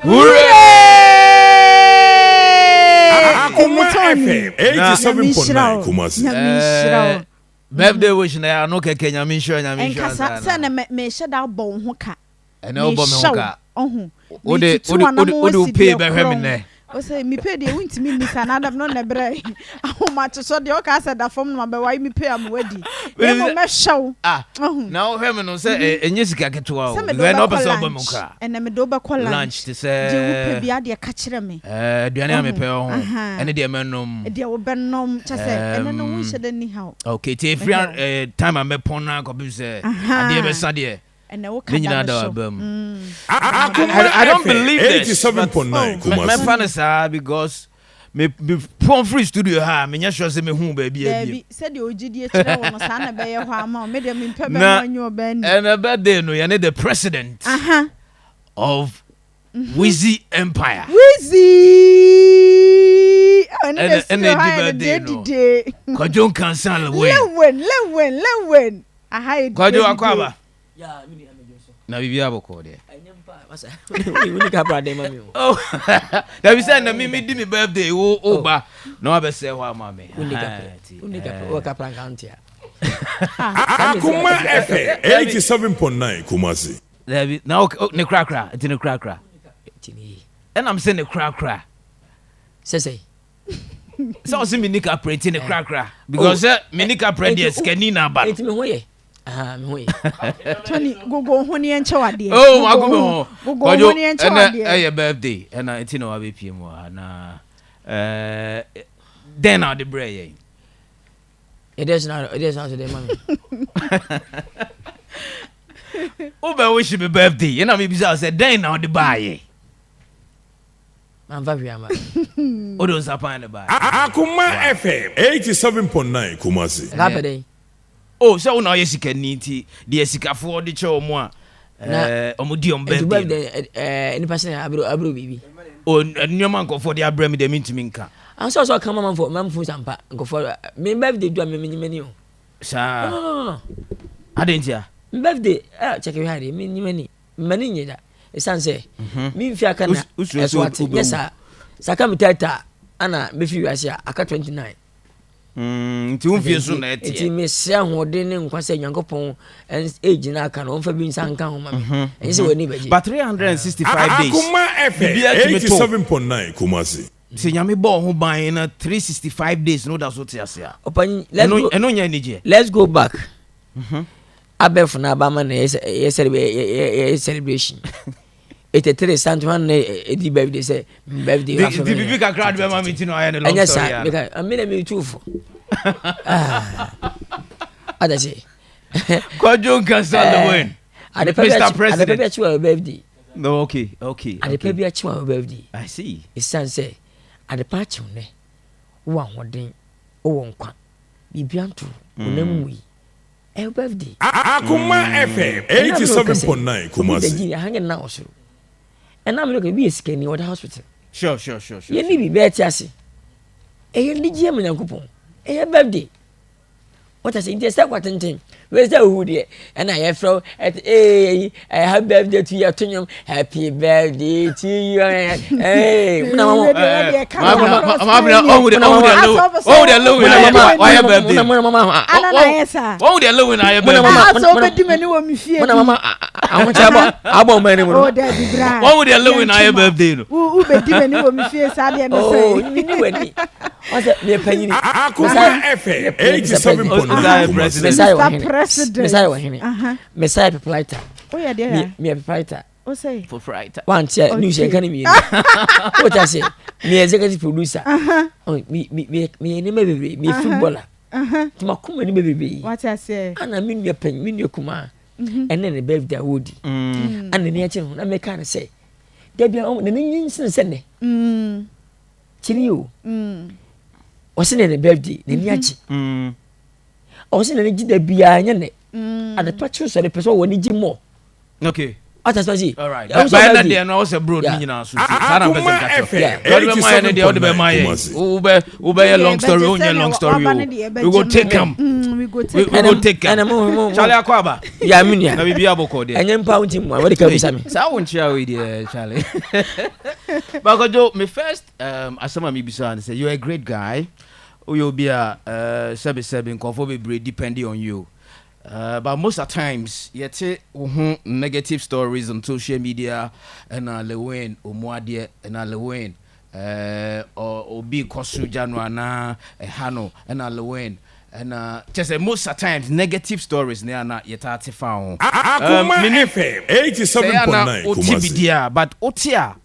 Hooray! Akoma FM 87.9 Kumasi. Nyame nhyira wo. Birthday wish na ano kɛkɛ, Nyame nhyira, Nyame nhyira. Ɛnkasa sɛ na mehyɛ da abɔ wo ho ka. Ɛnɛ wobɔ me ho ka. Ɔho. Wode wode wode wo pay bɛhwɛ me nnɛ. Ɔsɛ mi pay deɛ, wontumi nni sa na adam no na brɛ ahomakyehyɛ deɛ ɔka sɛ da fam no ma bɛwae mi pay ama wadi na mmom mɛhwɛ wo. Ah, Ɔho. na wohwɛ me no sɛ ɛnyɛ sika ketewa o. Sɛ mede Because ɛnɛ wobɛkɔ wopɛ sɛ wobɔ me lunch. ka. Ɛnɛ mede wobɛkɔ lunch. Lunch te sɛ Deɛ wopɛ bi adeɛ ka kyerɛ me. Aduane a Ɔho. mepɛ ɔho. Aha. Ɛne deɛ mɛnom. Deɛ wobɛnom kyɛ sɛ ɛnɛ no wonhyɛ da ni haw. Okay, nti ɛfiri time a mɛpɔn no akɔpem sɛ adeɛ bɛsa deɛ, Ɛnɛ woka ne da nyinaa no da so. waba mu. Akoma I don't FM believe this, but 87.9 Kumasi. Mɛfa no saa because me me pɔn firi studio ha a, menyɛ sure sɛ mehu baabi a bio. Daabi, sɛdeɛ ogyidie kyerɛ wo no, saa na ɛbɛyɛ hɔ ama wo. Me deɛ mempɛ Na bɛma nyɛ ɔbaa ni. ɛnɛ birthday no, yɛne the president of Wizzy Empire. Wizzy! Oh, ɛne Ɛna na studio ɛna ha ɛdi yɛ no birthday deɛ no. dide. Kwadwo Nkansa Lewin. Lewin, Lewin, Lewin. Aha yɛ Kwadwo dide. akɔ aba. Na biribi abɔkɔ deɛ. Woni kapra den ma mi o. Oh, dabi sɛ na mi mi di mi birthday wo ba na wabɛsɛ hɔ ama me. Woni Aha, kapra. nti, Woni kapra. Wɔ kapra nka ntia. Akoma FM 87.9 Kumasi. Dabi na wo ne korakora nti ne korakora. Tini. Ɛnam sɛ ne korakora. Sɛsɛ. Sɛ ɔsɛ mi ni kapra nti ne korakora because sɛ mi ni kapra deɛ sikani na aba no. Enti me ho yɛ. Aha, me ho yɛ. Tony, gogo ho ne yɛnkyɛ wadeɛ. Oh, mako me ho. Gogo ho Kwadwo ne yɛnkyɛ ɛnɛ wadeɛ. ɛyɛ birthday ɛna nti na wabɛpie mu wɔ ha na dɛn na ɔde brɛ yɛn? Ɛdeɛ so na ɛdeɛ so na so de ma me. Wobɛ wish me birthday ɛna mebisa wo sɛ dɛn na ɔde baayɛ? Mamfa hwee ama. Wode wo nsa pan ne baayɛ. Akoma FM 87.9 Kumasi. Ɛka pɛ dɛn? Oh, sɛ wo na ɔyɛ sikani nti deɛ sikafoɔ de kyɛ ɔmo a Na ɔmo di ɔmo Nti birthday no. birthday nipa sɛ abro abro biribi. Oh, nneɛma nkɔfoɔ de abrɛ me deɛ mentumi nka. Ansa sɛ ɔka ma manfo manfo sampa nkɔfo me birthday du a me me mani o. Saa. No no no no. Adɛn ntia? Me birthday check hwɛ ade me mani mani nye da. Esan sɛ me mfi aka na Wosuro ɛso sɛ ate wobɛwu. nyɛ saa. Saka me tata ana mefiri wiase a aka 29. Nti wo mfie so na Nti ɛteɛ. mesrɛ ahoɔden ne nkwa sɛ Nyankopɔn ɛgyina aka no ɔmfa bi nsa nka ho ma me. Ɛnyɛ sɛ w'ani bɛgye. But 365 days Akoma FM biribiara tumi to. 87.9 Kumasi. Sɛ Nyame bɔ wo ho ban na 365 days no da so te ase a, Ɔpanyin, let's ɛno go, ɛno nyɛ anigyeɛ. let's go back. Abɛɛfo na aba ama na yɛ yɛ celebration. 83 santo na ɛdi birthday sɛ birthday. Nti biribi kakra de bɛma me nti na ɔayɛ ne long Ɛnyɛ story saa a. meka me na metu fo. Ada sɛ Kwadwo Nkansa Lewin. Adepa bi Mr. akyi adepa bi President. akyi wɔ birthday. No, okay. Adepa bi akyi wɔ birthday. I see. Ɛsiane sɛ adepa akyi wo nɛ wowɔ ahoɔden, wowɔ nkwa, biribi anto wo nam mu yi, ɛyɛ birthday. Akoma FM 87.9 Kumasi. Obi da ahanyɛ nna wɔ soro. Ɛnam no ka bi yɛ sikani ɔda hospital. Sure. Yɛne bi bɛɛ te ase. Ɛyɛ anigyeɛ ma Nyankopɔn. Ɛyɛ birthday. Wɔta sɛ nti ɛsɛ kwa tenten. Wei sɛ owu deɛ ɛna yɛfrɛ wo ɛte ee ɛyɛ happy birthday to you, ɛto nwom happy birthday to you ee muna mama Mama ɔhu de ɔhu de Lewin ɔhu de Lewin ayɛ wayɛ birthday. muna mama Ana na ayɛ saa. Ɔhu de Lewin ayɛ Muna birthday. mama Asɛ wobɛdi m'ani wɔ me fie muna bi. mama ahokyɛ abɔ abɔ ɔmo anim Oh, no. dabi bra. Ɔhu de Lewin ayɛ birthday no. Wo wobɛdi m'ani wɔ me fie saa deɛ no Oh, sɛ. mi ni w'ani. Ɔsɛ mi yɛ panyini. Akoma FM 87.9 Kumasi. Messiah wɔ Mr. hene. President. Messiah wɔ hene. Messiah proprietor. Woyɛ deɛ Mi ya. mi yɛ proprietor. Wo sɛ. Proprietor. Wante a news yɛn ka ne mmienu. O ta se mi yɛ executive producer. Oh, mi mi mi mi yɛ nneɛma bebree. Mi yɛ footballer. Nti ma kɔn nneɛma bebree. Wate aseɛ. Ana mi nua panyin mi nua kumaa. Ɛnɛ ne birthday a wɔdi. Ana n'ani akyi ne ho na mɛka ne sɛ dabi a n'ani nyi nsene sɛ nɛ. Kyiri o. Ɔsi ne ne birthday n'ani agye. Ɔsi n'ani gye da biara nyɛ nɛ. Adepa kyew sɔre pɛ sɛ ɔwɔ ani gye mɔ. Ɔta sɛ ɔsi. Alright. Bɛyɛ na deɛ no ɔsɛ bro ne nyinaa so. Saa na mpɛ sɛ nka kyerɛ. Deɛ ɔde bɛma yɛ no deɛ ɔde bɛma yɛ. Wobɛ wobɛyɛ long story wonyɛ long story o. We go take am. We go take am. We go take am. Charlie Akwaba. Ya mi nua. Na biribi abɔkɔ deɛ. Ɛnyɛ mpa wo nti mu a wɔde ka bisa mi. Saa wo nkyia wei deɛ Charlie. Bakojo me first um, asɛm a mebisa ne sɛ you are a great guy. Woyɛ obi a uh, sɛbe sɛbe nkurɔfoɔ bebree depend on you. But most at times yɛte wo ho negative stories on social media ɛna Lewin ɔmu adeɛ ɛna Lewin obi kɔ so gya no anaa ɛha no ɛna Lewin ɛna kyɛ sɛ most at times negative stories ne ana yɛtaa te fa ho. Akoma FM Sɛ yɛ ana 87.9 wote bi Kumasi. deɛ a but wote a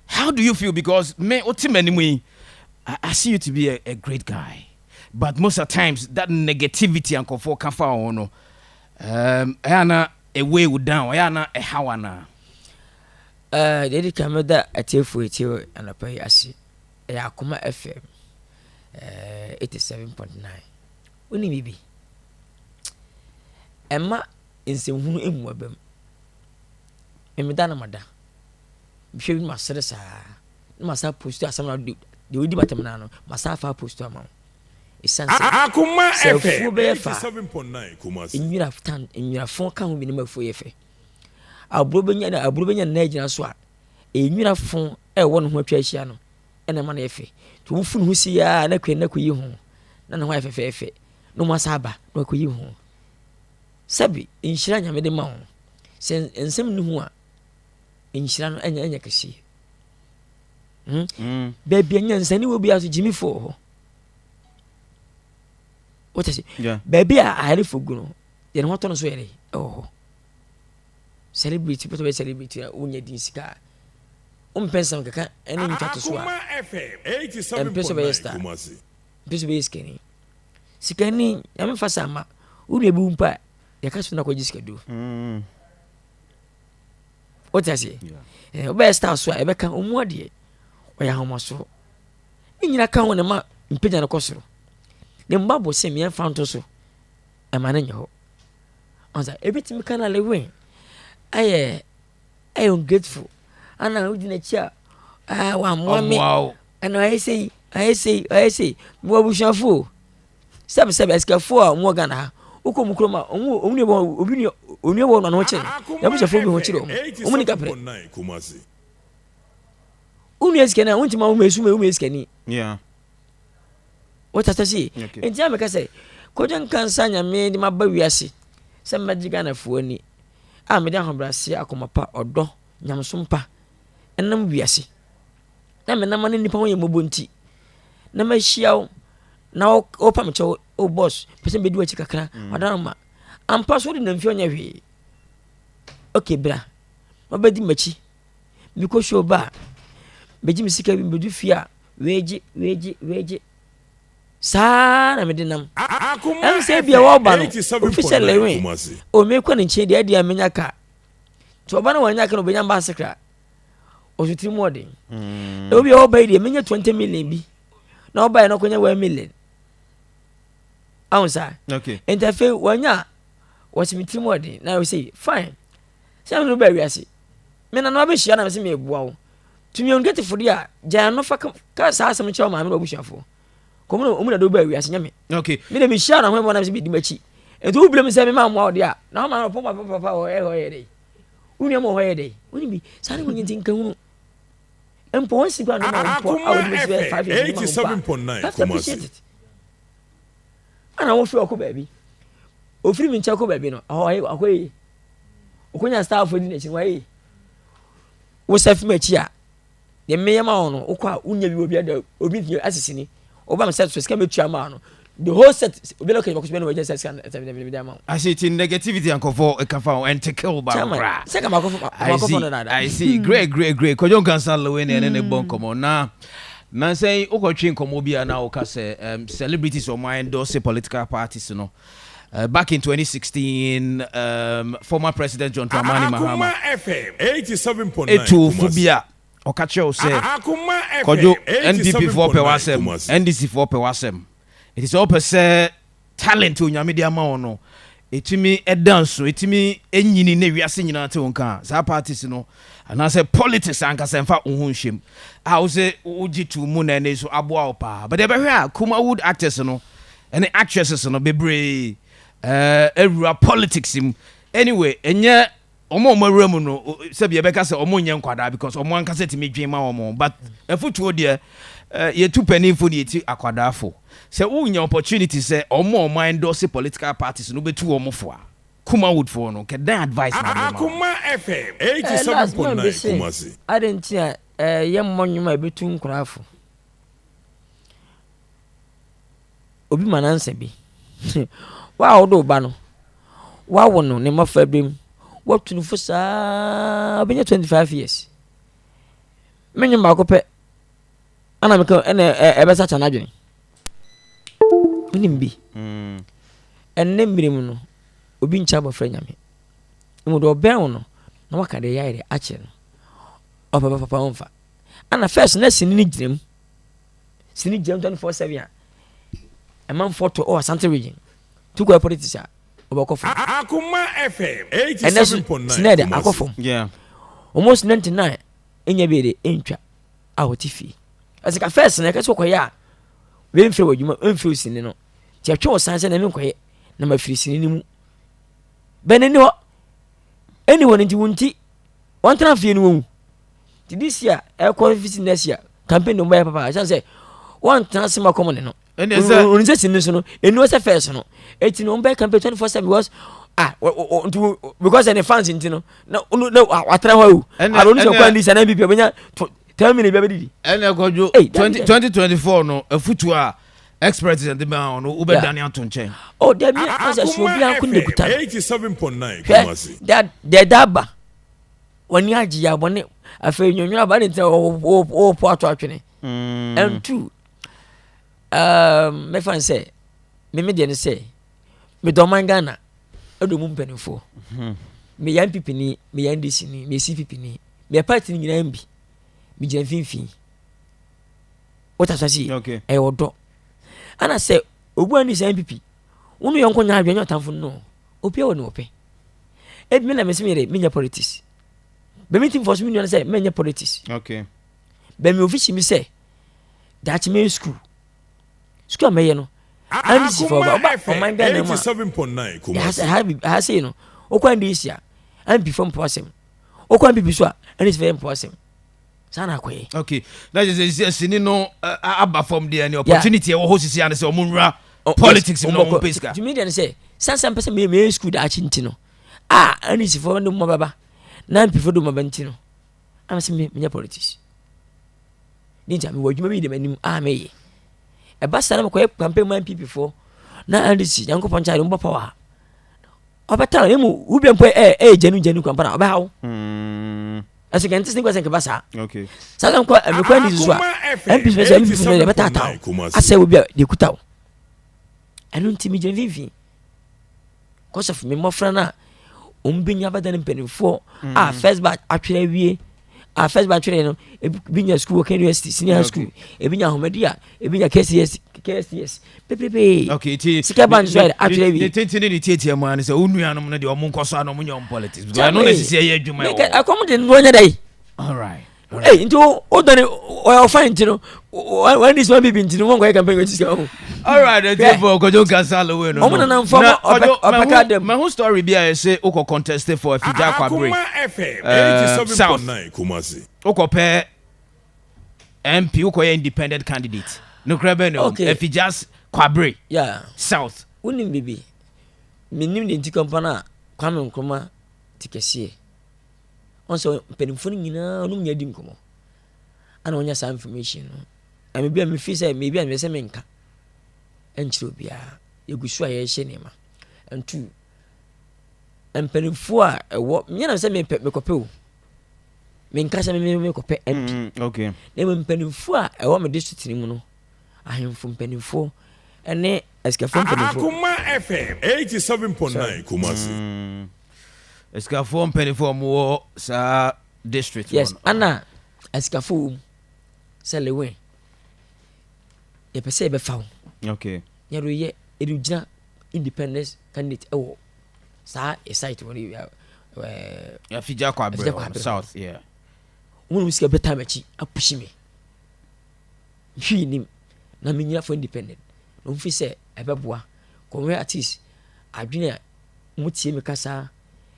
how do you feel because me wote m'anim yi I see you to be a great guy. But most of times that negativity a nkurɔfoɔ ka fa wo ho no, um, ɛyɛ ana ɛ weigh wo down, ɛyɛ ana ɛha wo anaa? Eh, deɛ ɛdi kan mɛda atiefoɔ ɛtie anɔpa yi ase. Ɛyɛ Akoma FM eh, 87.9. Wonim biribi? Ɛma nsɛmhunu mmu abam. Memeda na mada. Mehwɛ bi masere saa. Na masan apostu asɛm no deɛ ɔdi m'atɛm no ara no, masan afa apostu ama wo. Ɛsiane sɛ, Akoma sɛ FM afuo bɛyɛ fɛ a, 87.9 Kumasi. nwira tan, nwira fõ ka ho bi na ɛma afuo yɛ fɛ. Aburo bɛnya na aburo bɛnya ne nan agyina so a, ɛyɛ nwira fõ a ɛwɔ ne ho atwa ahyia no ɛna ɛma no yɛ fɛ. Nti wɔn fu ne ho si a na kwan na kɔyi ho na ne ho ayɛ fɛfɛɛfɛ na wɔn asa aba na wɔakɔyi ho. Sɛbi nhyira Nyame de ma wo sɛ nsɛm nni ho a nhyira no ɛnyɛ ɛnyɛ kɛseɛ. Hmm? Mm. Baabi a nyansani wɔ biara so gyimifo wɔ hɔ. Wote se? Baabi a ayarefo gu no, deɛ ne ho atɔ no so yɛ dɛ ɛwɔ hɔ. Celebrity, pɛtɛ bɛ celebrity a wonya din sika a, wompɛ nsɛm keka ɛne ntwa to so a, ɛmpɛ sɛ bɛyɛ star, mpɛ sɛ bɛyɛ sikani. Sikani, nyame fa sa ma, wo nua bi wo mpo a, yɛka so na kɔgye sikaduro. Mm. Wote aseɛ? Eh, wobɛyɛ star so a ɛbɛka ɔmu adeɛ ɔyɛ ahomasoɔ ne nyina ka ho ne ma mpagya no kɔ soro ne mma bɔ sɛ mmiɛmfa nto so ɛma no nyɛ hɔ ɔnsa ɛbɛtumi ka na lewen ɛyɛ ɛyɛ ungrateful ana wodi n'akyi a ah, wammoa me ɛna ɔyɛ sei ɔyɛ sei ɔyɛ sei mewɔ abusuafo o Sɛbi sɛbi asikafoɔ a wɔn wɔ Ghana ha, wokɔ wɔn kurom a, wɔn wɔn nua bɔ obi nua onua wɔ wɔn ho kyerɛ no, n'abusuafoɔ bi ho kyerɛ wɔn, wɔn ni kaprɛ. Wo nua sikani a, wontumi ma wo esu ma wo nua sikani. Yeah. Wotata si. Nti a meka sɛ, Kwadwo Nkansah Nyame de maba wiase sɛ mmɛgye Ghanafoɔ ani a mede ahobrɛaseɛ, akoma pa, ɔdɔ, nyamesom pa nam wiase. Na menam ne nnipa ho yɛ mmɔbɔ nti, na mahyia wo na wopa me kyɛw o boss pɛ sɛ mebɛdi w'akyi kakra mm. ɔda no ma ampa so wode namfi ɔnyɛ hwee ok bra wabɛdi m'akyi mekɔ show ba a bɛgye me sika bi mebɛdu fie a weegye weegye weegye saa na mede nam ɛm sɛ bia wɔba no ofi sɛ lewe o mekɔ ne nkyɛn deɛ adeɛ a menya ka nti ɔba no wɔanya ka no ɔbɛnya mba ase kra ɔso tiri mu ɔden mm. obi a ɔba yi deɛ menya 20 million bi na ɔbaeɛ no ɔkɔnya 1 million ahu saa okay. nti afei wanya wɔsi me tirim ɔden na ɔsɛ fine sɛ mene wobaa wiase me nana wabɛhyia na mesɛ meboa wo tumi ɔnkɛtefo deɛ a gyae no fa ka saa asɛm kyerɛ wo maame na wabusuafoɔ kɔmu na ɔmu na de wobaa wiase nyɛ me okay. me na mehyia na ho ɛbɔ na mesɛ medi m'akyi nti wobrɛ me sɛ mema mmoa wo deɛ a na woma no pɔpa pɔpa wɔ ɛhɔ yɛ dɛ wo nua ma wɔ hɔ yɛ dɛ wone bi saa ne wɔnyɛ nti nkahunu Mpo wɔn si kura no ma mpo a wɔde bɛsi bɛyɛ 5 years no ma mpo a have to appreciate it. Ana wɔn firi ɔkɔ baabi ofiri mi nkyɛn kɔ baabi no ɛhɔ ɔyɛ akɔ yie okonya staff di n'akyi no wayɛ yie wosa fi m'akyi a deɛ mmeyɛ ma wɔn no wokɔ a wonya bi wɔ bi ada obi ntumi asisi ni ɔba mi sɛ so sika metua ma no the whole set obi lɔkɛ baako so bɛ na wɔgye sɛ sika ɛsɛ mi de ama wo. Ase ti negativity ankɔfɔ ɛka fa ho ɛnte kill ba koraa. Sɛ kama akɔfɔ akɔfɔ no dada. I see great great great Kwadwo Nkansah Lewin ɛne ne bɔ nkɔmɔ na nansa yi wokɔtwe nkɔmɔ bi a na woka sɛ um, celebrities wɔn endorse political parties no uh, back in 2016 um, former president John Dramani Mahama Akoma FM 87.9 etu fo Kumasi. bi a ɔka kyerɛ wo sɛ Akoma FM Kwadwo NPP foɔ pɛ 87.9 w'asɛm Kumasi. NDC foɔ pɛ w'asɛm ɛti sɛ wopɛ sɛ talent a Onyame de ama wo no. Ɛtumi da nso, ɛtumi nyini na wiase nyinaa te wo nka a, saa parties no anaasɛ politics ankasa mfa wo ho nhyɛ mu a wo sɛ wogye to mu na ɛne so aboa wo paa. But ɛbɛhwɛ a Kumawood actors no ɛne actresses no bebree awura politics mu. Anyway, ɛnyɛ wɔn a wɔn awura mu no sɛbi yɛbɛka sɛ wɔn nyɛ nkwadaa because wɔn ankasa tumi dwen ma wɔn, but afutuo deɛ yɛtu panimfo ne yɛti akwadaafo. Sɛ wonya opportunity sɛ wɔn a wɔn endorse political parties no wobɛtu wɔn fo a, Kumawood foɔ no kɛdɛn advice na wode ma wɔn? Akoma FM Last man 87.9 bi se Kumasi. adɛn nti a yɛmmɔ nnwom a ɛbɛtu nkoraa fo. Obi ma no ansa bi. Wo a wode wo ba no, woawo no ne mmɔfra berɛ mu, woatu no fo saa ɔbɛnya 25 years. Me nnwom baako pɛ ɛna meka ɛna ɛbɛsakya n'adwene. Wonim bi. Ɛnnɛ mmerɛ mu no, obi nkyɛ abɔfra nyame. Mmom deɛ ɔbɛn wo no, na waka deɛ yɛayɛ deɛ akyerɛ no. Ɔpɛ ba papa ɔmfa. Ɛna first na sini no gyina mu. Sini gyina mu 24/7 a, ɛmanfoɔ tɔ ɔwɔ Asante region. Tukɔ politics a, ɔbɛkɔ fam. Akoma FM Ɛnɛ so 87.9 sini ɛde akɔ Kumasi. fam. Almost 99 ɛnya bi de ɛntwa a wɔte fie. Ɛsɛ ka first na ɛka sɛ wɔkɔyɛ a, wemfiri wɔ adwuma, wemfiri sini no. Nti ɛtwe wɔ san sɛ na menkɔyɛ na mafiri sini no mu. Bɛn ni hɔ. Ɛni hɔ no nti wo nti wɔntena fie no wɔwu. Nti this year ɛkɔ fisi next year campaign no bɛyɛ papa ɛsiane sɛ wɔntena ase ma kɔm ne no. Wɔn sɛ sini so no ɛni hɔ sɛ first no. Eti no wɔn bɛyɛ campaign 24/7 because ah nti because ɛne fans nti no na na watena hɔ awu. Alo ne sɛ kwan di sa na NPP ɔbɛnya 10 million bi abɛdidi. Ɛnna kɔdwo 2024 no afutuo a experts de ma no wobɛdane ato nkyɛn. Oh, dabi asɛ so Akoma obi anko ne FM kuta no. 87.9 Hwɛ, Kumasi. da dɛda aba. W'ani agye yɛ abɔne. Afei nwonwono aba ne ntina wɔpo ato atwene. And two, mɛfa n sɛ, me me deɛ ne sɛ, medɔ ɔman Ghana, ɛdɔ mu mpanimfoɔ. Meyɛ NPP ni, meyɛ NDC ni, meyɛ CPP ni, meyɛ party no nyinaa bi. Megyina mfimfini. Wota so ase Okay. ɛyɛ ɔdɔ. Ana sɛ obu ani sɛ NPP, wo ne yɔnko nyɛ adwene nyɛ ɔtamfo no. Obiara wɔ ne ɔpɛ. Ebi me na mese meyɛ dɛ menyɛ politics. Bɛ me team fɔ so me nua no sɛ menyɛ politics. Okay. Bɛ me ofisi mi sɛ daakye mɛyɛ school. School a mɛyɛ no, NDC fɔ ɔba Akoma ɔba FM ɔman Ghana mu a 87.9 ha Kumasi. ha ha sei no, wokɔ NDC a, MP fɔ mpo asɛm. Wokɔ NPP so a, NDC fɔ mpo asɛm. Saa na akɔyɛ. Okay. Na kyerɛ sɛ sini no aba fam deɛ ne opportunity ɛwɔ hɔ sisi ano sɛ ɔmo nwura politics mu na ɔmo mpɛ sika. Tumi deɛ no sɛ sansan mpɛ sɛ meyɛ meyɛ school daakye nti no a NDC fɔ ne mo bɛba na MP fɔ de mo bɛba nti no ama sɛ menyɛ politics. Ne nti a mewɔ adwuma bi de m'anim a meyɛ. Ɛba saa na mekɔyɛ campaign ma NPP foɔ na NDC Nyankopɔn nkyɛn de mbɔ power a ɔbɛtara na mu wobia mpo ɛyɛ ɛyɛ gyanu gyanu kwan pa na ɔbɛha wo. Ɛsɛ kɛntɛ sɛ nkɔ sɛ nkɛba saa. Okay. Saa sɛ nkɔ ɛmekɔ NDC so a Akoma FM NPP sɛ NPP sɛ yɛbɛtaataa 87.9 wo Kumasi. asɛ wo bi a deɛ kuta wo. Ɛno nti megyina mfimfini. Cause of me mmɔfra no a wɔn bɛnya bɛda no mpanimfoɔ a first batch atwerɛ awie a first batch atwerɛ no ebi nya school wɔ University senior high school ebi nya ahomadi a ebi nya KCS KSTS bebrebe. Okay, ti Sika ban so ayɛ atwerɛ awie. Ne tenten ne ne tietie mu ano sɛ wo nuanom no deɛ ɔmo nkɔ so a na ɔmo nyɛ ɔmo politics because ɛno na sisi ɛyɛ adwuma ɛwɔ. Ɛkɔm de no ɔnyɛ dɛ yi. All right. Hey, nti o dɔni ɔyɛ ɔfa nti no wɔn ni sima bibi nti no wɔn kɔ yɛ campaign wɔ sika o. All right, ɛti fɔ Kwadwo Nkansah Lewin no. Ɔmo nana nfa ɔmo ɔpɛ ka dɛm. Mahu story bi a yɛsɛ wokɔ contest for Afigya Kwabre. Akoma FM South. 87.9 Kumasi. Wokɔ pɛ MP, wokɔ yɛ independent candidate. Nokorɛ bɛn na ɛwɔ mu? Okay. Afigya Kwabre Yeah. South. Wonim bibi, menim deɛ nti kɔmpa no a Kwame Nkrumah te kɛseɛ. Ɔn sɛ mpanimfoɔ no nyinaa ɔnom nyinaa di nkɔmmɔ. Ana ɔnya saa information no. Na mebi a mefi sɛ mebi a mepɛ sɛ menka ɛnkyerɛ obiara. Yɛgu so a yɛrehyɛ nneɛma. Ntu mpanimfoɔ a ɛwɔ nyɛ na sɛ mepɛ mekɔpɛ o. Menka sɛ me mekɔpɛ MP. Okay. Na mmom mpanimfoɔ a ɛwɔ me district no mu no, ahemfo mpanimfoɔ ne asikafoɔ mpanimfoɔ. Akoma FM 87.9 Kumasi. Asikafoɔ mpanimfoɔ a wɔwɔ saa district Yes, hɔ no. ana asikafoɔ wɔ mu sɛ Lewin yɛpɛ sɛ yɛbɛfa wo. Okay. Yɛde yɛ yɛde gyina independence candidate ɛwɔ Saa site wɔ no ɛɛ. Afigya Kwabre South, yeah. Wɔn mu sika bɛtaa m'akyi apushi me. Hwii nim na menyina for independent. Na wɔn fi sɛ ɛbɛboa. Kɔmɛ artist adwene a wɔn tie me kasa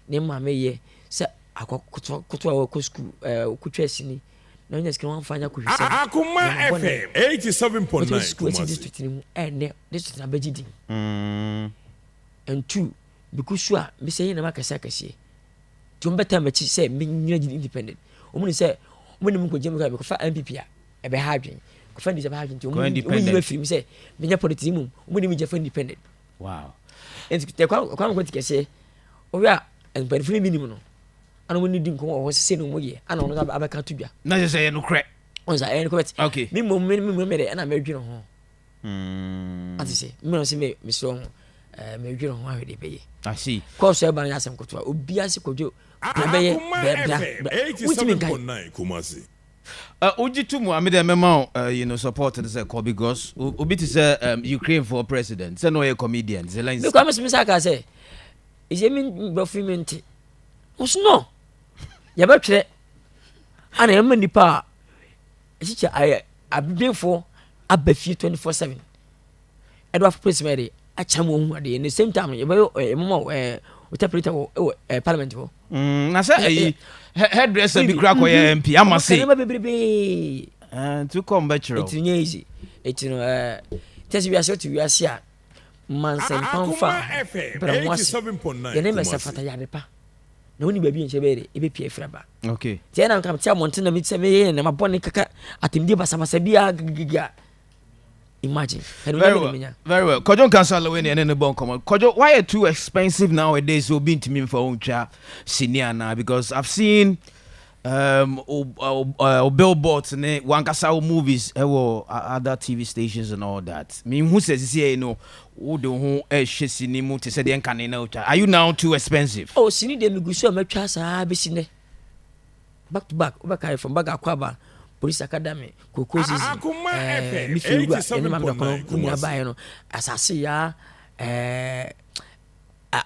ne maame yɛ sɛ akɔ koto a wɔkɔ sukuu ɛɛ wɔkɔtwa sini na wɔnya sika wɔn afa nya kɔhwɛ sɛ. Akoma FM 87.9 sukuu akyi district ni mu ɛnɛ district na abɛgye din. And two, biku so a mesɛ yɛ nam akɛseɛ akɛseɛ nti wɔn bɛtaa m'akyi sɛ menyina gye independent. Wɔn ni sɛ wɔn ni mu nkɔgye mu kɔ mekɔfa NPP a ɛbɛha adwene, kɔfa NDC ɛbɛha adwene, nti wɔn yi mafiri mu sɛ menya politics mu, wɔn ni mu gye fa independent. Nti tɛ kwan kwan kwan ti kɛseɛ wɔhwɛ a mpanimfoɔ no bi nim no ana wɔn ni di nkɔmɔ wɔ hɔ sɛ ne wɔn yɛ ana wɔn nso abɛka to dwa. Na kyerɛ sɛ ɛyɛ nokorɛ. Wɔn sɛ ɛyɛ nokorɛ. Mi mmom mi de ɛna mɛdwene ho. Ate sɛ mi na sɛ mi mesrɛ ho ɛɛ mɛdwene ho ahwɛ de bɛyɛ. I see. Kɔɔso ɛba no yɛ asɛm kotoa obiara sɛ Kwadwo bra bɛyɛ Akoma bra FM bra wontumi nkae. 87.9 Kumasi. Wogye to mu a, me deɛ mɛma wo support no sɛ kɔ because obi te sɛ Ukraine for president sɛ na ɔyɛ comedian Zelensky. Mi kɔ mi sa ka sɛ ɛsɛ mi brɔfo mi nte ɔso no yɛbɛtwerɛ ana yɛma nipa a ɛkyikyɛ ayɛ abibenfoɔ aba fie 24/7 ɛde wafo polisi ma yɛde akyerɛ mu ohun adeɛ. In the same time yɛbɛyɛ ɛmoma interpreter wɔ ɛwɔ parliament hɔ. Na sɛ ɛyi hairdresser bi kura kɔyɛ MP ama se. Nneɛma bebrebe. Nti kɔ mbɛkyerɛ o. Eti nyɛ easy. Eti no tɛsi wiase ɔte wiase a mansɛmpanfa Akoma FM brɛ ho ase 87.9 yɛne mɛsɛ Kumasi. fata yare pa na woni baabi nkyɛn bɛyɛ de ebɛpia afiri aba. Nti ɛna nka te abɔnten na mi sɛ meyɛ nneɛma bɔne kaka atemdie basabasa biara gigigiga, imagine ɛno Very nyɛ well. menya. Very well. Kwadwo Nkansah Lilwin ne ne bɔ nkɔmmɔ. Kwadwo, why are too expensive nowadays? So obi ntumi mfa wo ntwa sini anaa? Because I've seen o billboards ne wankasa wo movies ɛwɔ other TV stations and all that. Mehu sɛ sisi yɛ no wode wo ho ɛhyɛ sini mu te sɛ deɛ nkane na wotwa. Are you now too expensive? Oh, sini deɛ megu so a matwa saa bɛsi nnɛ back to back. Wobɛkae from back akɔ aba Police Academy, Koko Season, Akoma FM me fie wura yɛne maame dɔkɔnɔ 87.9 mo nyinaa Kumasi. baeɛ no, Asase Ya,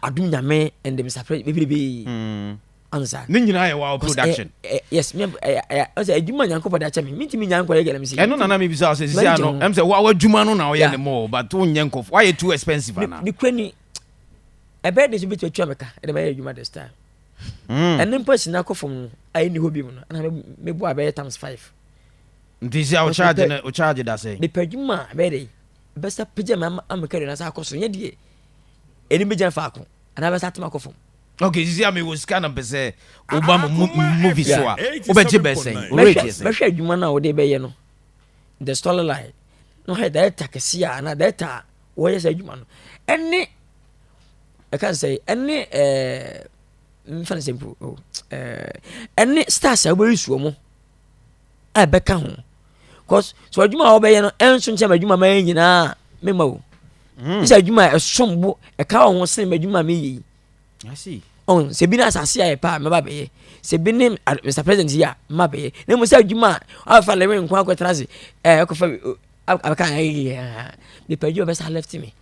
Adom Nyame and Mr President bebrebe ansa. Ne nyinaa yɛ wow Cause, production. Yes, me ɔsɛ adwuma Nyankopɔn de akyɛ me, mentumi nya nkɔyɛ galamsey. Ɛno nana mi bisa sɛ sisi M'ani gye ano ho. ɛm sɛ wa w'adwuma no na ɔyɛ ne mo but wonyɛ nkɔfo wayɛ too expensive ana? Ne kura ni ɛbɛyɛ de so bɛtumi atua me ka ɛde bɛyɛ adwuma this time. Ɛne mpo asi no akɔ fam no a ɛnni hɔ bi mu no ɛna meboa bɛyɛ times five. Nti sɛ wo charge no, wo charge da sɛ? Mepɛ adwuma a ɛbɛyɛ dɛ bɛsa pagya me ama ameka de nasa akɔ soro, nyɛ deɛ ɛni bɛgyina faako anaa bɛsa atema akɔ fam. Okay, sisi a mewɔ sika na mpɛ sɛ woba mo movie so a, Yeah. wobɛgye bɛ sɛn? Wo rate yɛ sɛn? Mɛhwɛ adwuma no a wode bɛyɛ no, the story line na ɔhwɛ director kɛseɛ a anaa director a wɔyɛ sɛ adwuma no ɛne ɛka sɛ ɛne mfa no sɛ mpo oh, ɛne stars a wobɛyi soɔ mu a ɛbɛka ho, cause so adwuma a wɔbɛyɛ no ɛnso nkyɛn ma adwuma ma yɛ nyinaa mema o sɛ adwuma a ɛsom bo ɛka wɔ ho sene ma adwuma a meyɛ yi. I see. Ɔn sɛ bi ne asase a yɛ pa a mɛba bɛyɛ, sɛ bi ne Mr President yi a mma bɛyɛ, na mmom sɛ adwuma a afa lewe nko akɔtena ase ɛkɔfa abɛka ɛyɛ mepɛ adwuma bɛsa left me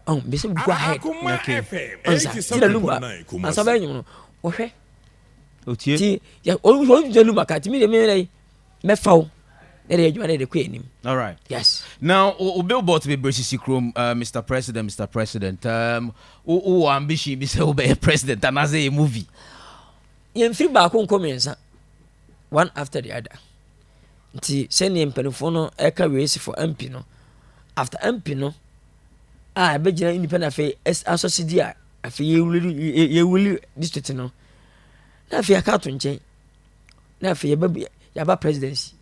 ɔn bɛsɛ go ahead. Akoma FM ɔnsa ti na Lumba 87.9 Kumasi. ansa bɛyɛ nwom no wɔhwɛ. Otie. Ti yɛ ɔn ɔn Lumba ka ti mi de mi yɛrɛ mɛfa wo na de adwuma de kɔ anim. All right. Yes. Now, o billboards bebree sisi kurom, Mr President, Mr President, wo wɔ ambition bi sɛ wobɛyɛ president anaasɛ yɛ movie? Yɛmfiri baako nkɔ mmiɛnsa, one after the other. Nti sɛneɛ mpanimfoɔ no ɛka wei si for MP no, after MP no a ɛbɛgyina independent, afei asɔsidi a afei yɛwuli district no na afei aka ato nkyɛn na afei yɛbɛ yɛaba presidency,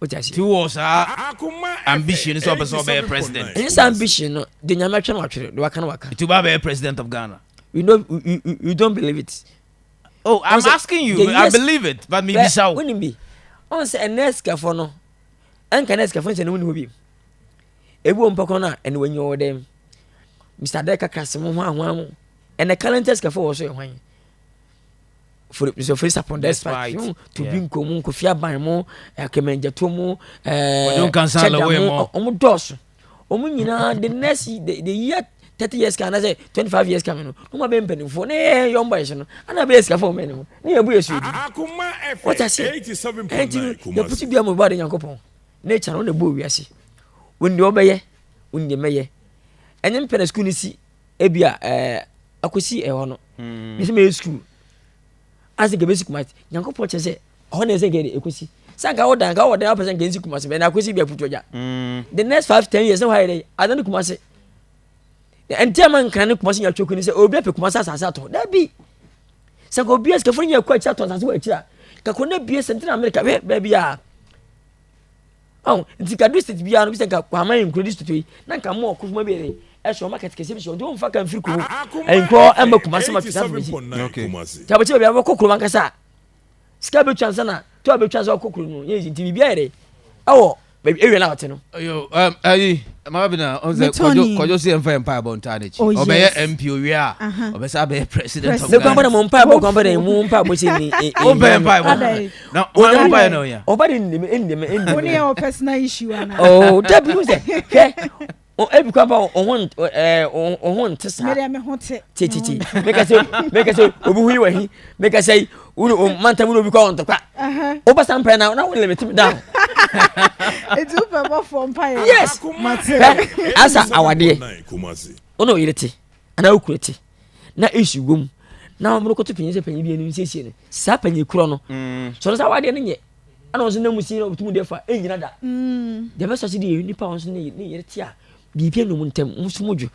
o ti ase. Ti wɔ saa Akoma ambition sɛ ɔpɛ sɛ ɔbɛyɛ president? Ɛnyɛ saa ambition no de, Nyame atwere no watwere de waka no waka. Nti woba bɛyɛ president of Ghana? You know you don't believe it. Oh, I'm asking you. I believe it, but me bisa wo. Wonim bi ɔn sɛ ɛnɛ sikafoɔ no ɛnka nɛ sikafoɔ sɛ ne woni hɔ bi ebi wɔ mpɔkɔ no a ɛne wanyi wɔ dɛm Mr Adeka krase mo ho ahoa mo ɛnɛ current sikafoɔ wɔ so yɛ hwan? Mr Ofori Despite to bi nko mu Kofi Aban mo akɛmɛngyɛto mu Kwadwo Nkansah Cheddar Lilwin mo mo. ɔmo dɔɔso, ɔmo nyinaa the next the year. 30 years kan anaasɛ 25 years kan no, na wɔn abɛyɛ mpanimfoɔ na yɛyɛ young boys no, ana abɛyɛ sikafoɔ wɔn anim na yɛbu yɛ so edi. Wɔte aseɛ? Ɛnti no yɛputu dua mu bɔ ade Nyankopɔn. Nature no na ɛbɔ wiase. Wɔn deɛ ɔbɛyɛ, wɔn deɛ mɛyɛ. Ɛnyɛ mpɛ na sukuu no si ebi a ɛɛ akɔsi ɛhɔ no. Mesɛ mɛyɛ sukuu. Ase nka bɛsi Kumasi. Nyankopɔn kyerɛ sɛ ɛhɔ na ɛsɛ nka yɛde ɛkɔsi. Sɛ nka wo dan nka wɔ dan wopɛ sɛ nka ɛnsi Kumasi bɛn na akɔsi bi aputu agya. The next 5, 10 years na hɔ ayɛ dɛ adan ne Kumasi. Ɛnti ama nkran ne Kumasi nya twɛku ne sɛ obi apɛ Kumasi asase atɔ. Dabi. Sɛ nka obi asikafo no nya kɔ akyiri atɔ asase wɔ akyiri a nka kuro no abie Central America hwɛ baabi a. Ɔn nti nka district biara no bi sɛ nka Kwaman nkuro district yi na nka mo ɔkofuma bi yɛ ɛsɛ ɔma kɛse bi sɛ ɔnti wɔmfa ka mfiri kurom nkɔ ɛma Kumasi ma twisa fo si nti abɔkyɛ baabi a wɔkɔ kurom ankasa a sika bɛtwa nsa na to a bɛtwa nsa wɔkɔ kurom no yɛ nti biribi ayɛ dɛ ɛwɔ baabi area na ɔte no. Yo, ayi, Mabena, on sɛ Metɔni. Kwadwo Kwadwo sɛ yɛmfa yɛn mpaebɔ ntaa n'akyi. Oh, Ɔbɛyɛ yes. MP owie a, ɔbɛsa abɛyɛ president of Ne kwan bɔ na Ghana. mo mpaebɔ kwan bɔ na mo mpaebɔ sɛ ni. Wompɛ yɛn mpaebɔ. Adɛn? Na ɔno wo mpaeɛ na ɔnya. Ɔba de ndeme ndeme ndeme. Wo ne yɛ wɔ personal issue ana? Oh, dabi wo sɛ hwɛ ebi kwan ba wo ho ɛɛ wo ho nte saa. Me deɛ me ho te. Ti ti ti. Meka sɛ meka sɛ obi ho yi wɔ hi. Meka sɛ wo ne mantam ne obi kɔ wɔn ntɔkwa. Wo ba sa mpaeɛ na na wo limit me down. Eti wo pɛ bɔfoɔ mpaeɛ. Yes. Mate. Hwɛ asa awadeɛ. Wo ne wo yere te anaa wo kunu te na issue wɔ mu na wɔn kɔto panyin sɛ panyin bi anim siesie no saa panyin korɔ no sɔrɔ sɛ awadeɛ no nyɛ ɛna wɔn nso nam si na wɔtum deɛ fa ɛnyina da deɛ bɛsɔ se deɛ nipa wɔn nso ne ne yere te a biribi anum ntɛm wɔn nso mu dwo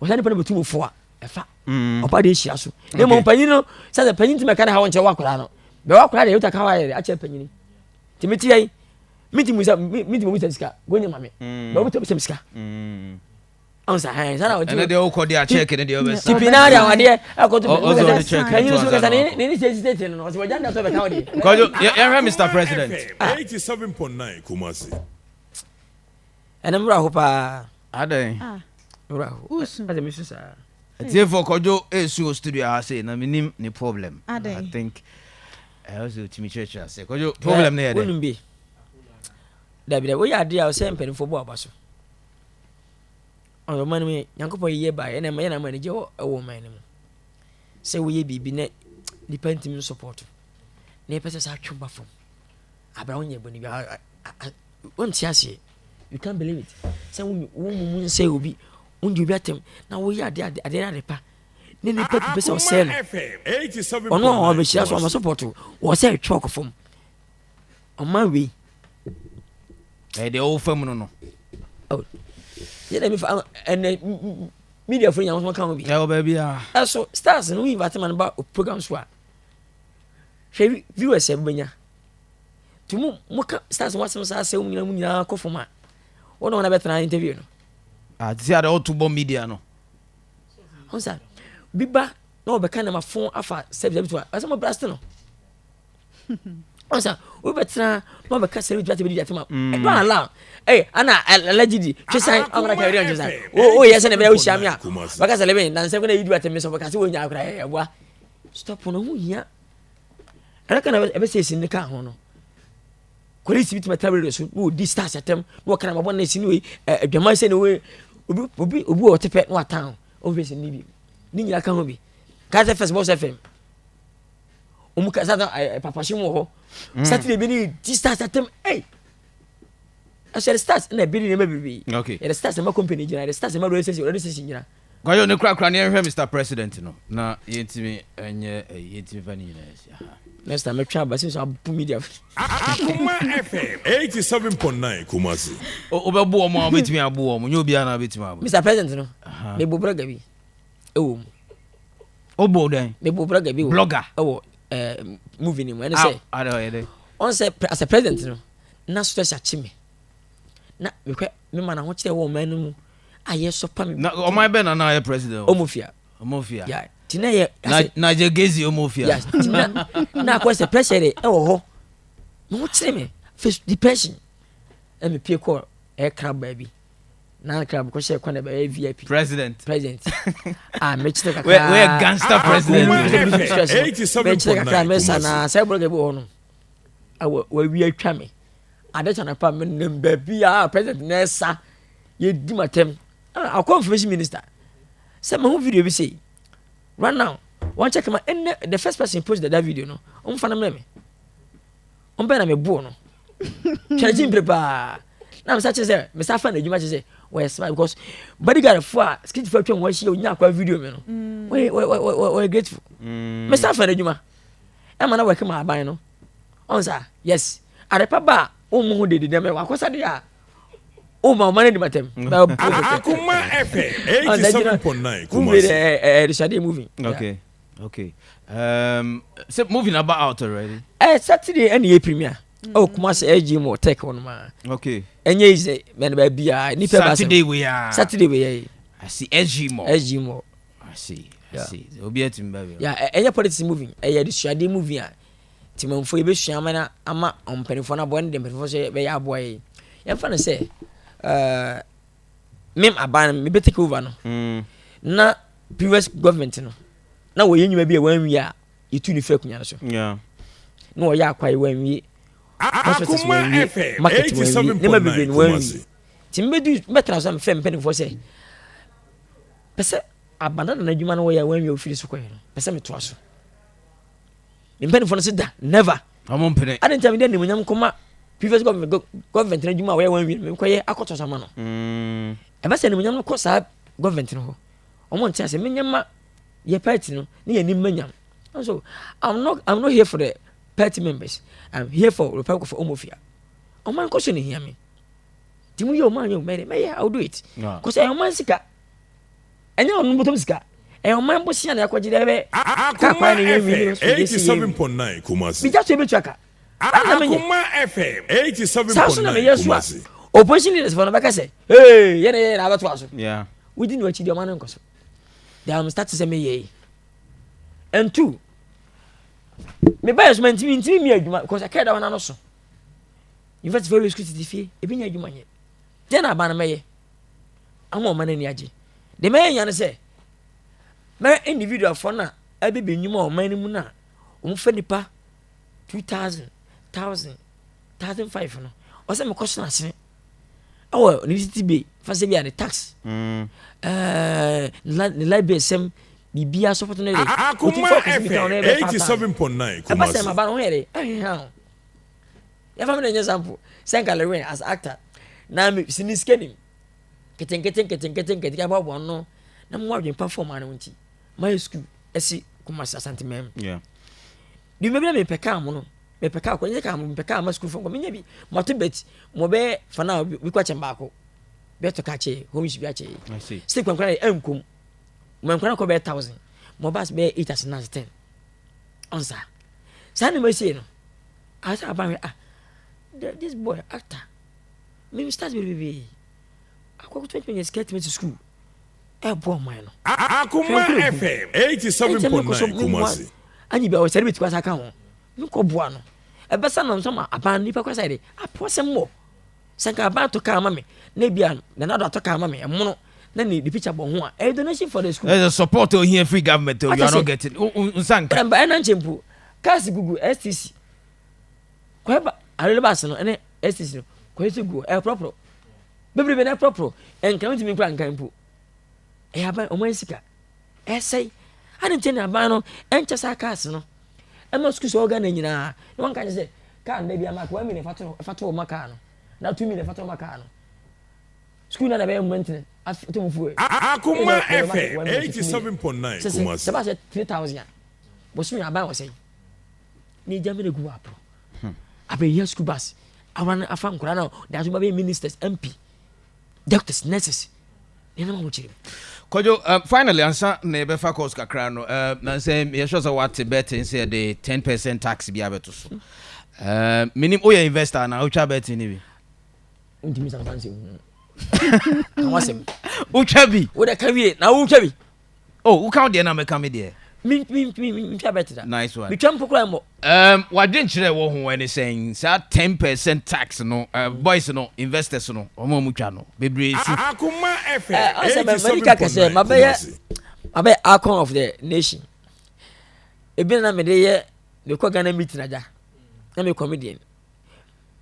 wɔn saa nipa no bɛtum fo a ɛfa ɔba deɛ ehyia so na mmom panyin no sɛ sɛ panyin ti mɛka ne ha wɔn nkyɛn wɔ akwadaa no bɛwɔ akwadaa deɛ yɛta ka hɔ ayɛ akyerɛ panyin tèmi ti yɛ yi mi ti mu sa mi ti mu sa sika gonya ma mi bɛ wo tɛ sika ɔn sa hɛn sanni ɔti ɛnɛ deɛ wokɔ deɛ akyɛke ne deɛ wobɛsa tipi naa deɛ awadeɛ ɛkɔto ɔsɛ ɔde kyɛke panyin so kasa ne ne ne sɛ sisi no ɔsɛ wɔgya nda so bɛka wo deɛ Kwadwo yɛhwɛ Mr President 87.9 Kumasi ɛnɛ mmerɛ ho paa adɛn mmerɛ ho ɛsɛ mesu saa atiefo Kwadwo ɛsu wɔ studio ha sei na menim ne problem I think ɛwɔ sɛ ɔtumi kyerɛkyerɛ ase Kwadwo problem no yɛ dɛ wonum bi dabi dabi woyɛ adeɛ a ɔsɛ mpanimfoɔ bɔ aba so Ɔno ɔman no mu yɛ Nyankopɔn yiyɛ baeɛ ɛna ɛma yɛn ama anigye wɔ ɛwɔ ɔman no mu sɛ woyɛ biribi na nipa ntumi nsɔpɔto na yɛpɛ sɛ saa twe ba fam abira wonyɛ bɔne bi wonte aseɛ you can't believe it sɛ wo mu mu nsɛ obi wongye obi atɛm na woyɛ adeɛ adeɛ adeɛ ade pa ne nipa bi pɛ sɛ ɔsɛe no ɔno a ɔbɛhyira so ɔma sɔpɔto wɔ sɛ ɛtwe ɔkɔ fam ɔman wei ɛyɛ deɛ ɔwɔ fam no no oh, yɛ na mi fa ɛnɛ media fo nyɛ wɔn ka ho bi ɛwɔ baabi a ɛso stars no invite ma no ba program so a hwɛ viewers a bɛnya nti mo mo ka stars ho asɛm saa sɛ mo nyinaa mo nyinaa kɔ fam a wɔn na wɔn abɛtena interview no ah ti sɛ ade ɔto bɔ media no wɔn sa bi ba na ɔbɛka na ma fon afa sɛbi sɛbi to a ɛsɛ mo blast no ɔsa wobɛtena na wabɛka sɛ wobɛtumi atɛbɛdi atɛm a ɛdɔ ala ɛy ana allegedly twe san amana ka ɛdɔ twe san o yɛ sɛ na ɛbɛyɛ wohyia me a bɛka sɛ lɛbɛn na nsɛm kana yidu atɛm sɛ bɛka sɛ wonya akora ɛyɛ ɛboa stop no ho hia ɛna ka na ɛbɛsɛ esi ne ka ho no polisi bi tuma tɛbere de so na ɔdi stars atɛm na ɔka na mabɔ na esi ne wei adwaman sɛ ne wei obi obi obi wɔ ɔte pɛ na watan ɔmfɛ si ne bi ne nyina ka ho bi ka sɛ first boss fm wɔn kasa na ɛɛ papahye mu wɔ hɔ mm. Saturday bi ne di stars atam ɛy ɛsɛ yɛde stars na ebi ne nneɛma bebree yɛde stars ɛma company gyina yɛde stars ɛma radio station radio station gyina. Kwayo ne korakora ne yɛnhwɛ Mr President no na yɛntumi ɛnyɛ yɛntumi fa ne nyinaa asi aha. Next time mɛtwa aba sɛ abu media. Akoma FM 87.9 Kumasi. Wobɛbo wɔn a wobɛtumi abo wɔn nyɛ obiara na wobɛtumi abo. Mr President no mebo brɔga bi ɛwɔ mu. Wobɔ dɛn? Mebɔ blogger bi wɔ blogger ɛwɔ ɛɛ movie ni mu ɛne sɛ. Ada ɔyɛ dɛ. Ɔn sɛ as a president no na stress akye me na mehwɛ me ma na ho kyerɛ wɔ ɔman no mu a yɛ sɔ pa me. Na ɔman bɛn na na ayɛ president? Omofia. Omofia. Ya ti na yɛ. Na Nigel Omofia. Ya ti na na akɔ sɛ pressure de ɛwɔ hɔ na ho kyerɛ me face depression ɛna pie kɔ ɛyɛ club baabi. Na club kɔ hyɛ kwan bɛyɛ VIP. President. President. Ah, mekyerɛ kakra. Wɔyɛ gangster president. Mekyerɛ kakra mɛsa na sɛ blogger bi wɔ hɔ no. Awɔ wawi atwa me. Ade kyɛ anapa me nam baabi a president na ɛsa yɛdi m'atɛm. Akɔ information minister. Sɛ mahu video bi sei right now, wɔn check ma ɛnɛ, the first person post that video no, wɔn fa no mmerɛ me, wɔn bɛn na me bo no twɛn akyi mpere paa na mesa kyerɛ sɛ mesa fa n'adwuma kyerɛ sɛ wɔyɛ smart, because bodyguard fo a security fo atwa wɔn ahyia, onya akɔ video mi no, wɔyɛ wɔyɛ wɔyɛ grateful. Mesa fa n'adwuma ɛma na wɔkɛ ma aban no ɔn sa. Yes, adepa ba a wɔn mu ho dede dɛmɛ wakɔsa de a wɔn ma wɔn anim atɛm. Akuma FM 87.9 Movie. Kumasi. Ɛ ɛ ɛdesade movie. Okay, so movie na ba out already? Saturday ɛna yɛ premiere ɛwɔ Kumasi SG mu tech hɔ nom a. Ɛnyɛ yi sɛ mɛn baabi a nipa ba. Saturday we are. Saturday wei yɛ. I see, SG Mall. SG mu. I see. Obi atumi ba bi. Ya, ɛnyɛ politics movie, ɛyɛ adesuadeɛ movie a timanfoɔ yɛbɛsua ama na ama ɔmpanimfoɔ no aboa ne deɛ mpanimfoɔ so bɛyɛ aboa yɛ. Yɛmfa no sɛ mem aban no mebɛ take over no na previous government no na wɔyɛ nnwuma bi a wɔanwie a yɛtu ne firi akonnwa no so na wɔyɛ akwae wɔanwie, hospitals Akuma wɔanwie, FM market wɔanwie, nneɛma bebree 87.9 no wɔanwie. Kumasi. Nti mebɛdu mɛtena so a, mefrɛ mpanimfoɔ sɛ pɛ sɛ abandana no adwuma no wɔyɛ a wɔanwie a wɔfiri so kɔɛ no, pɛ sɛ metoa so. Me mpanimfoɔ no sɛ da, never. Ɔmo mpene. Ade nti a mede animuonyam kɔma previous government no adwuma a wɔyɛ wɔanwie no, mekɔyɛ akɔtɔ so ama no. Ɛbɛ sɛ animuonyam no kɔ saa government no hɔ, ɔmo nte ase menyɛ ma yɛ party no ne yɛ nim manyam. So I'm not here for the party members, I'm here for Republic of Omofia. Ɔman kɔ so ne hia me, nti mu yɛ ɔman yɛ ɔman mɛyɛ, I will do it. Kɔsɛ ɛyɛ ɔman sika, ɛnyɛ ɔno bɔtɔm sika, ɛyɛ ɔman bosia na ɛkɔgye dɛ ɛbɛ Akuma kwan ne yɛn wie no FM so yɛsi yɛn wie. 87.9 Kumasi. Bija so ebetua ka ana menyɛ. Akuma FM Saa so na 87.9 meyɛ so a Kumasi. opposition leaders fɔ no bɛka sɛ ee, yɛn na yɛn na abɛtoa so. Wodi ne akyi deɛ, ɔman no nkɔ so. Deɛ I'm start sɛ meyɛ yi and two, meba yɛ so ma ntumi mi adwuma because ɛkɛ da wɔn ano so university fɛ wei school tete fie ebi nya adwuma nyɛ deɛ na aba no mɛyɛ ama ɔman no ani agye. Deɛ mɛyɛ nya no sɛ mɛyɛ individual fɔ no a ɛbɛbɛ nnwuma wɔ ɔman no mu no a wɔn fɛ nipa 2,000, 1,000, 1,500 no, ɔsɛ mekɔ so n'asene ɛwɔ ne city bay fa sɛ bi a ne tax ne light bill sɛm biribiara sɔpɔtɔ no de. Akuma FM 87.9 Ɛba sɛ Kumasi. maba no ho yɛ de ɛhwehwɛ ho. Yɛfa mi na nyɛ sample sɛ nka Lewin as actor na mi sini sika nim nketenkete nketenkete nketenkete aboaboa no na mo adwene pa fɔm ano nti mayɛ school ɛsi Kumasi Asanteman mu. Bi mbɛ bi na mepɛ kaa mo no, mepɛ kaa kɔ nyɛ kaa mo, mepɛ kaa ma school fɔ nkɔ menya bi mato bet mo bɛyɛ fana bi kɔ akyɛn baako bɛtɔ kaa kyɛ homes bi akyɛ. I see. Sɛ kwankwan yɛ ɛnkom mo nkwan kɔ bɛyɛ 1,000 mo bus bɛyɛ eight as nine 10 ɔnsa saa nneɛma sie no asa aban hwɛ ah, this boy actor me start bebree akɔkɔ 20 years sika tumi to school ɛɛbɔ ɔman no. Akuma FM 87.9 Kumasi. Anyi bi a ɔsɛre bi ti kwasa ka ho mekɔ boa no ɛbɛsa na nso ma aban nipa kwasa yɛ de apɔ sɛ mmɔ sɛ nka aban atɔ kaa ma me na ebi a Nana do atɔ kaa ma me ɛmono na ne picture bɔ ho a, ɛyɛ donation for the school. There's a support here, free government. You What are I not say? getting. Nsa nka. Ɛnba ɛna nkyɛn mpo cars gugu STC kɔɛ ba alele baasi no ɛne STC no kɔɛ sɛ gu hɔ ɛyɛ porɔporɔ bebrebe na ɛporɔporɔ ɛnkan ntumi nkura nkan mpo. Ɛyɛ aban ɔmo sika ɛsɛe adi nkyɛn na aban no ɛnkyɛ saa cars no ɛma sukuu sɛ ɔga na nyinaa na wɔn ka kyerɛ sɛ car no baabi ama 1 million fa to ɔma car no na 2 million fa to ɔma car no sukuu na na bɛyɛ maintenance afi to mu fuel. Akuma FM 87.9 sɛ Kumasi. ba sɛ 3,000 a bɔsumi aban wɔ sɛn ne gya mi na gu wɔ aporo abɛyɛ school bus awa no afa nkora no de aso ba bɛyɛ ministers, MP, doctors, nurses, nneɛma ho kyerɛ mu. Kwadwo, finally, ansa na yɛbɛfa course kakra no, na sɛ yɛhwɛ sɛ wate betting sɛ yɛde 10% tax bi abɛto so. Menim woyɛ investor na wotwa betting no bi? Ntumi sansan sɛ hu ka wasɛm. Wotwa bi? Wode ka wie na wotwa bi. Oh, woka wo deɛ na mɛka me deɛ. Mentwa bet da. Nice one. Metwa mpo koraa mmɔ. Wadwenkyerɛ wɔ ho ɛne sɛn saa 10% tax no, boys no, investors no, ɔmo a mutwa no bebree su. Akuma FM Ɔsɛ mɛdi ka kɛsɛ 87.9 mabɛyɛ Kumasi. mabɛyɛ icon of the nation. Ebi na mede yɛ mekɔ Ghana meeting agya na me comedian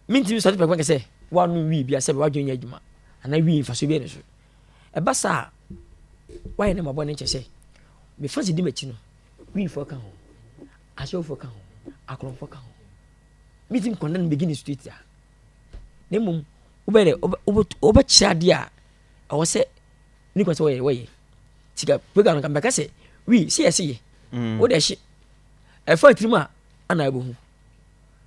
mentimi sɔre pɛpɛ kɛsɛ woano wii bia sɛ wadwene nyɛ adwuma anaa wii mfaso bi ne so ɛba saa. Wayɛ ne mabɔ ne nkyɛ sɛ mefa sɛ di m'akyi no, wiifoɔ ka ho, ahyɛwofoɔ ka ho, akorɔmfoɔ ka ho. Metim kɔnda no begin straight a, na mmom wobɛyɛ dɛ wobɛkyerɛ adeɛ a ɛwɔ sɛ ne kwan sɛ wɔyɛ wɔyɛ sika program no ka mbɛka sɛ wi sɛ yɛse yɛ wode ɛhye ɛfa tirim a ana ɛbɛhu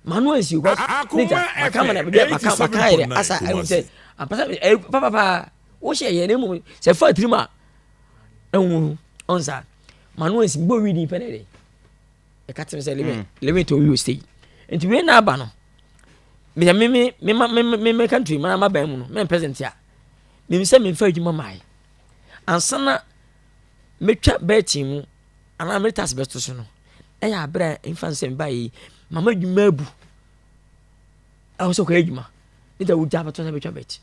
mano ansi okwa ne gya maka mana baabi a maka maka yɛ dɛ asa ɛhu sɛ ampasa ɛyɛ papapaa wohyɛ yɛ na mmom sɛ ɛfa tirim a ɛhu ɔnsa mano ansi bɔ wi din pɛ na ɛdɛ ɛka kyerɛ sɛ lewin lewin to wi osei nti wei na aba no meyɛ me me me ma me me me country ma ma ban mu no me president a menim sɛ memfa adwuma mae ansa na metwa bɛɛkyin mu anaa mede tax bɛto so no ɛyɛ aberɛ a mfa nsɛ meba yi mama adwuma abu ɛwɔ sɛ ɔkɔyɛ adwuma ne da wogya bɛto sɛ bɛtwa bɛkyi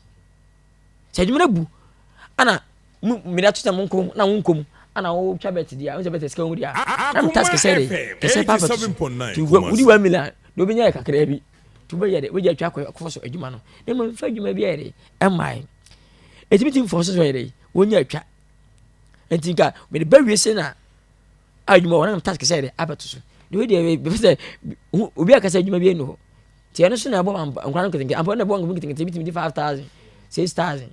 sɛ adwuma no abu ana mede ato sɛ monkɔ na wonkɔ mu ana wotwa bɛt deɛ a wosɛ bɛt sika wɔ mu deɛ a na me tax kɛsɛ de kɛsɛ paa bɛto so nti wodi 1 million na wobɛnya yɛ kakraa bi nti wobɛyɛ de wogya atwa akɔ akɔfɔ so adwuma no na mmom mfa adwuma bi ayɛ de ɛmmae ɛtumi tumi fɔ so so yɛ de wɔnya atwa nti nka mede ba wie sɛ na adwuma wɔ na tax kɛsɛ de abɛto so de wei deɛ bɛfɛ sɛ obi akasa adwuma bi ɛnu hɔ nti ɛno so na ɛbɔ nkora no nketenkete ampa na ɛbɔ nketenkete bi tumi di 5,000, 6,000.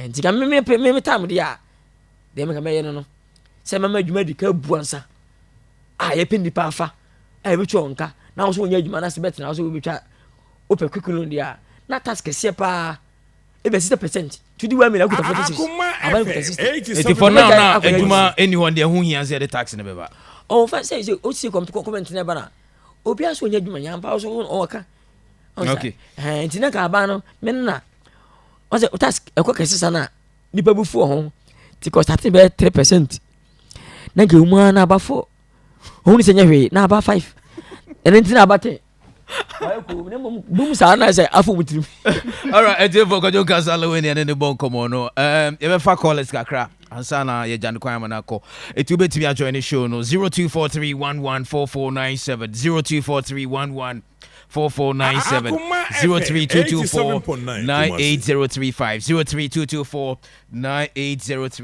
Nti ka me me me time deɛ a deɛ meka mɛyɛ no sɛ mɛma adwuma di ka bu ansa a yɛpɛ nnipa afa a yɛbɛtwa wɔn ka na wɔn nso wɔnyɛ adwuma na sɛ bɛtena wɔn nso wɔbɛtwa wopɛ quick loan deɛ a na tax kɛseɛ paa ebi 60% to di 1 million akuta 46, aban kuta 60. Eti for now na adwuma ɛni hɔ deɛ, ho hia sɛ yɛde tax no bɛba. Ɔwɔ fa sɛ osie comment na ɛba na obiara so ɔnyɛ adwuma nyampa so ɔwɔ ka. Nti na ka aban no me na ɔsɛ tax ɛkɔ kɛse sa na nipa bu fu wɔ ho nti kɔ start bɛyɛ 3% na nka emu ara na aba 4, ohun sɛ nyɛ hwee na aba 5, ɛno nti na aba 10 bum saa na sɛ afɔ mu tirim. Alright, ɛtiefo, Kwadwo Nkansah Lilwin ɛne ne bɔ nkɔmmɔ no. Yɛbɛfa callers kakra ansa na yɛgya no kwan ama no akɔ. Ɛti wobɛtumi ajoin ne show no 0243114497, 024311 4497, 03224 98035, 03224 980.